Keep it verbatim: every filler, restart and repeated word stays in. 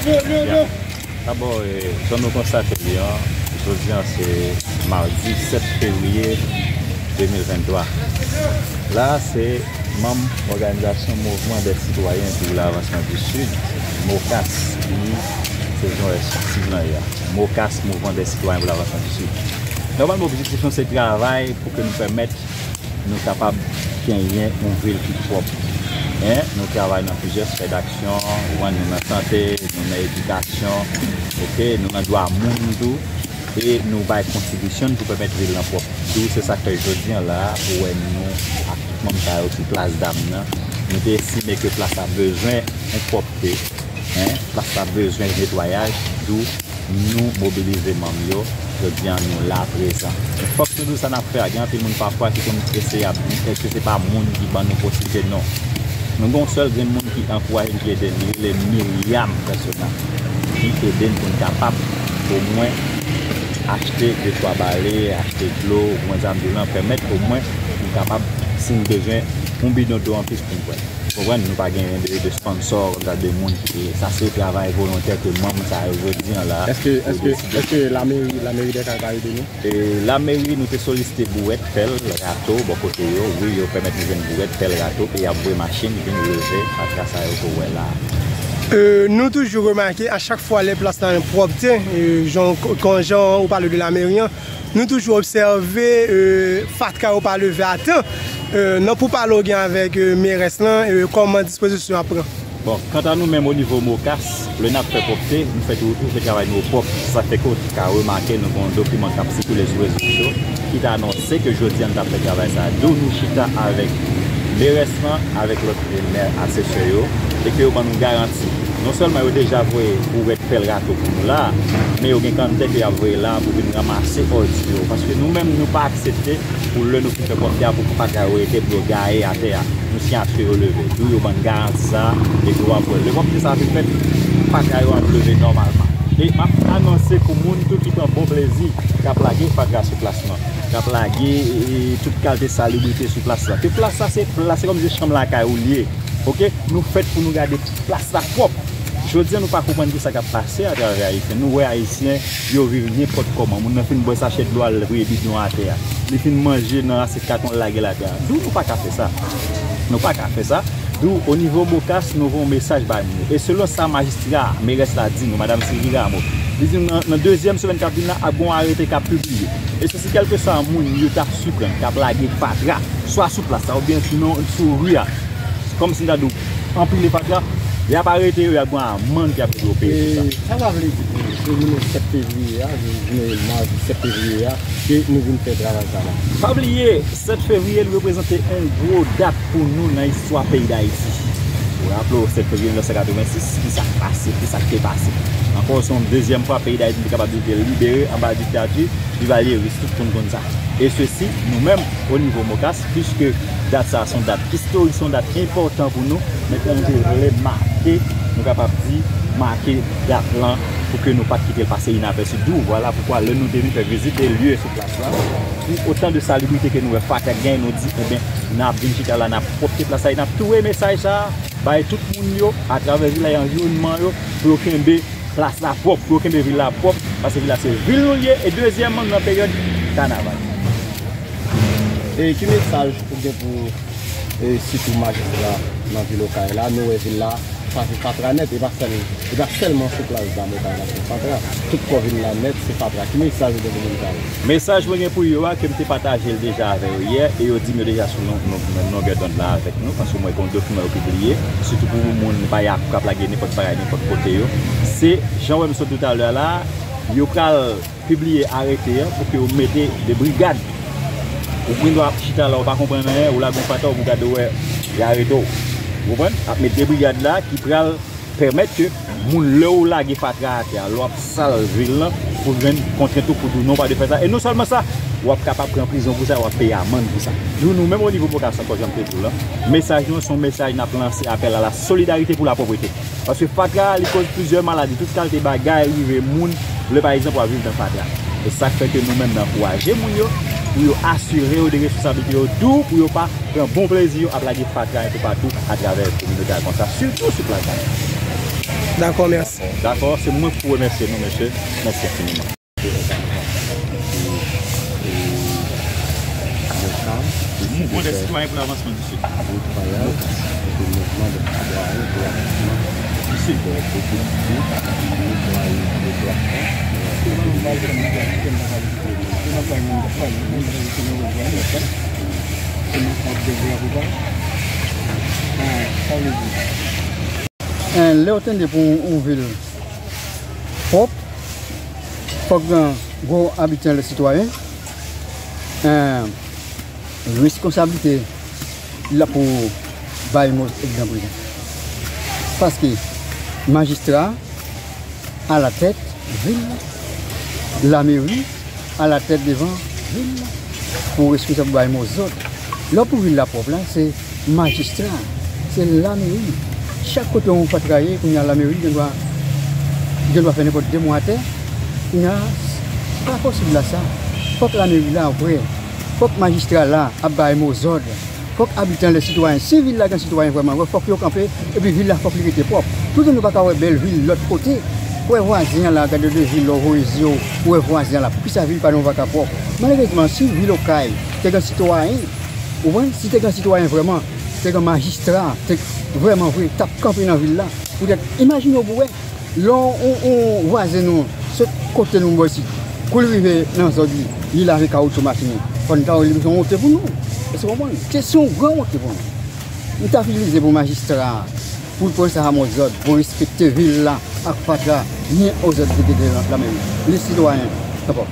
Byen. Dabò, e, jan nou konstate li an, jodi an se madi sèt fevriye de mil venntwa. La a se manm òganizasyon Mouvman dè Sitwayen pou Lavansman di Sid, MOCAS, ki se jan w wè sou tig lan ye a. MOCAS, Mouvman dè Sitwayen pou Lavansman di Sid. Nòmalman, objektif nou se travay pou ke nou pèmèt nou kapab genyen yon vil ki pwòp. En, nou travay nan plizyè sfè daksyon, ou konprann, nou nan sante, nou nan edikasyon, oke, nou nan dwa moun tou, e nou bay kontribisyon n pou pèmèt vil lan pwòp. Tou, se sa k fè jodi an la a, ou wè nou ak tout manm sa yo sou plas dam nan, nou te estime ke plas la bezwen yon pwòpte, en, plas la bezwen netwayaj, tou, nou mobilize manm yo, jodi an nou la prezan. Men fòk nou di w sa n ap fè a, gen anpil moun pafwa ki konn eseye ap di, èske se pa moun ki ban nou posiblite? Non. Nou gen yon sèl grenn moun ki ankouraje n, ki ede n, li rele Myriam Persona, ki ede n pou n kapab omwen achte de twa bale, achte dlo, ou konprann sa m di w lan, pèmèt omwen nou kapab, si n bezwen yon bidon dlo anplis pou n bwè. Konprann, nou pa genyen de, de sponsor, konsa, de moun ki, sa se travay volontè ke manm sa yo jodi an la a, Èske, yo èske, deside. Èske lameri, lameri Dèkal ka ede nou? E lameri, nou te solisite bouwèt, pèl, rato, bò kote yo. Wi, yo pèmèt nou jwenn bouwèt, pèl, rato, e y ap voye machin vin leve fatra sa yo ke w wè la a. E, nou toujou remake, a chak fwa lè plas la an pwòpte, e, jan, kon jan ou pale de lameri an, nou toujou obsève, e, fatra yo pa leve a tan. E, nan pou pale w gen avèk, e, merès lan, e, kòman dispozisyon ap pran? Bon, kanta nou menm, o nivo MOCAS, lè n ap fè pwòpte, nou fè tou, tou fè travay nou pwòp. Sa fè ke w ka remake, nou gen yon dokiman k ap sikile sou rezo sosyo ki ta anonse ke jodi a n t ap fè travay sa a. Dou nou chita avèk merès lan, avèk lòt mè asesè yo, e ke yo ban nou garanti. Non sèlman yo deja voye bouwèt, pèl, rato pou nou la a, men yo gen kanntè ke y ap voye la a pou vin ranmase òdi yo. Paske nou menm, nou pa aksepte pou lè nou fin fè pwòpte a, pou fatra yo rete, pou yo gaye atè a. Nou siyen aksyon yo leve. Dou yo ban n garanti sa a, e ke w ap wè. Lè pwòpte sa a fin fèt, fatra yo ap leve nòmalman. E m ap anonse pou moun tou ki pran bon plezi k ap lage fatra sou plas lan, k ap lage, e, tout kalite salibrite sou plas la. Ke plas la, se plas, se kòmsi se chanm lakay ou l ye. Oke? Nou fèt pou nou gade plas la pwòp. Jodi a, nou pa konprann kisa k ap pase atravè Ayisyen. Nou wè Ayisyen, yo viv nenpòt kòman. Moun nan fin bwè sachè dlo, al voye bidon atè a. Li fin manje nan asyèt katon, l lage l atè a. Dou nou pa ka fè sa. Nou pa ka fè sa. Dou, o nivo MOCAS, nou voye yon mesaj bay moun yo. E selon sa majistra, merès la di nou, Madam Sylvie Rameau, li di nou nan, nan dezyèm semèn k ap vin la, ap gen yon arete k ap pibliye. E se si kèlkeswa moun yo t ap siprann, k ap lage fatra, swa sou plas la, oubyen sou, sou ri a, kòmsi m ta di w, anpile fatra, y ap arete yo, y ap gen amann ki ap fèt yo peye pou sa. E sa, sa vle di pou nou, se jounen sèt fevriye a, jounen madi sèt fevriye a, ke nou vin fè travay sa la. Pa bliye, sèt fevriye, li reprezante yon gwo dat pou nou nan istwa peyi Dayiti. Ou raple w, sèt fevriye mil nèf san katrevensis, ki sa k pase, ki sa k te pase. Ankò, se yon dezyèm fwa peyi Dayiti te kapab di te libere anba diktati Divalyeris, tout moun konn sa. E sesi, nou menm, o nivo MOCAS, piske dat sa a se yon dat istorik, se yon dat enpòtan pou nou, mentnan nou te vle make, nou kapab di, make dat lan pou ke nou pa t kite l pase inapèsi. Dou, vwala poukwa lè nou te vin fè vizit de lye sou plas la, pou otan de salibrite ke nou wè fatra k genyen, nou di, enben, n ap vin chita la, n ap pwòpte plas la, e n ap tou voye mesaj sa a bay tout moun yo atravè vil la e anviwònman yo, pou yo kenbe plas la pwòp, pou yo kenbe vil la pwòp, paske vil la se vil nou l ye, e dezyèmman, nou nan peryòd kanaval. E ki mesaj ou gen pou, e, sitou majistra nan vil Okay la? Nou wè vil la pase fatra nèt, e pa sèl, e pa sèlman sou plas zam Okay la se fatra. Tout kò vil la nèt se fatra. Ki mesaj ou gen pou moun sa yo? Mesaj mwen gen pou yo a, ke m te pataje l deja avè yo yè, e yo di m yo deja sou non, non, menm longè dond la avèk nou, paske mwen gen yon dokiman yo pibliye, sitou pou moun pa y ap k ap lage nenpòt bagay nenpòt kote yo. Se, jan w wè m sot di w talè a la, yo pral pibliye arete a pou ke yo mete de brigad. Ou gen dwa ap chita la, ou pa konprann anyen, ou lage yon fatra, ou gade, ou wè, y arete w. Ou konprann? Ap met de brigad la ki pral pèmèt ke moun, lè ou lage fatra atè a, lè w ap sal vil lan, pou jwenn kontrent ou pou di w non, pa de fè sa. E non sèlman sa, w ap kapab pran prizon pou sa, w ap peye amann pou sa. Nou, nou menm o nivo MOCAS ankò, jan m te di w lan, mesaj nou an se yon mesaj n ap lanse apèl a la solidarite pou lapwòprete. Paske fatra a, li koz plizyè maladi, tout kalite bagay rive moun, lè pa egzanp w ap viv nan fatra. E sa k fè ke nou menm n ankouraje moun yo, pou yo asire yo de responsablite yo dou, pou yo pa pran bon plezi yo ap lage fatra entopatou atravè kominote a konsa, sitou sou plas Dayou. Dakò, mèsi. Dakò, se mwen ki pou remèsye nou, mesye. Mèsi enfiniman. Mouvman dè sitwayen pou lavansman di Sid. Lè w tande pou yon vil pwòp, fòk gen gwo abitan, le sitwayen. Responsablite la pou bay mo egzanp prezan. Paske majistra alatèt vil la, lameri alatèt devan vil la, pou responsab bay mo zòd. Lè pou vil la pwòp la, se majistra, se lameri. Chak kote yon fatra ye, kounye a lameri gen dwa, gen dwa fè nenpòt de mwa atè. Kounye a, se pa posib la sa. Fòk lameri la vre. Fòk majistra la ap bay mo zòd. Fòk abitan, le sitwayen, si vil la gen sitwayen vrèman vre, fòk yo kanpe, epi vil la fòk li rete pwòp. Toutan nou pa ka wè bèl vil lòt kote, wè vwazen an la, gade de vil la, ou voye zye w, ou wè vwazen an la, poukisa vil pa nou pa ka pwòp? Malerezman, si vil Okay te gen sitwayen, ou konprann? Si te gen sitwayen vrèman, te gen majistra, te vrèman vre, t ap kanpe nan vil la. Poutèt, imajine w pou wè, lè yon, yon vwazen nou sot kote nou bò isit, kou l rive nan zòd li, li lave kawoutchou machin li, fò n ta wè li, se yon wonte pou nou. Èske w konprann? Se, se yon gran wonte pou nou. M t ap itilize pou majistra a, pou l pran sa a mo zòd, pou respekte vil la ak fatra, byen o zòd ki te gen lameri. Le sitwayen, tanpò.